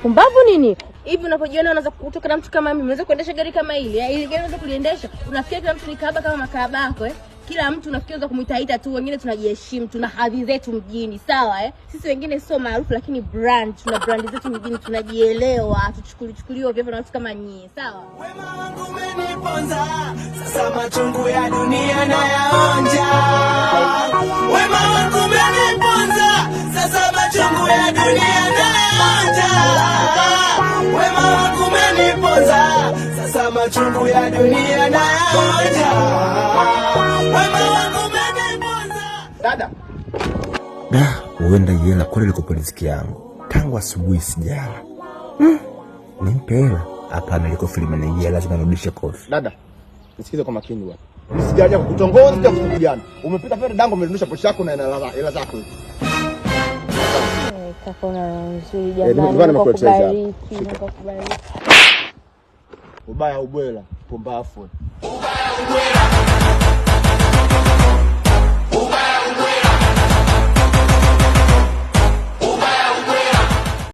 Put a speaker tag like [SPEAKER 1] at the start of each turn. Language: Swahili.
[SPEAKER 1] Pumbavu nini? Hivi unapojiona unaweza kutoka na mtu kama mimi, unaweza kuendesha gari kama hili, eh? Hili gari unaweza kuliendesha? Unafikiri kila mtu ni kahaba kama makahaba yako, eh? Kila mtu unafikiri unaweza kumuitaita tu, wengine tunajiheshimu, tuna hadhi zetu mjini, sawa, eh? Sisi wengine sio maarufu lakini brand, tuna brand zetu mjini, tunajielewa, hatuchukuli chukuliwa vyovyo na watu kama nyie, sawa?
[SPEAKER 2] Wema wangu umeniponza, sasa machungu ya dunia nayaonja. Wema wangu umeniponza, sasa machungu ya dunia nayaonja. Wema wangu umeniponza, sasa machungu ya dunia nayaonja. Wema wangu umeniponza.
[SPEAKER 3] Dada.
[SPEAKER 4] Da, huenda hela kweli ilikuwa riziki yangu. Tangu asubuhi sijala. Nimpe hela? Hapana, ile kofi limeniingia, lazima nirudishe kofi.
[SPEAKER 3] Dada, nisikize kwa makini bwana. Sijaja kukutongoza, sija kukupigana. Umepita pale dadangu, umerudisha pochi yako na hela zako hizi.
[SPEAKER 1] Eh, kaka una roho nzuri
[SPEAKER 3] Eh,
[SPEAKER 1] jamani.
[SPEAKER 3] nimekuwa
[SPEAKER 1] Mungu
[SPEAKER 3] nimekuletea hizi hapa.
[SPEAKER 1] akubariki, Mungu akubariki.
[SPEAKER 3] Ubaya ubwela, pumbafu.
[SPEAKER 2] Ubaya ubwela.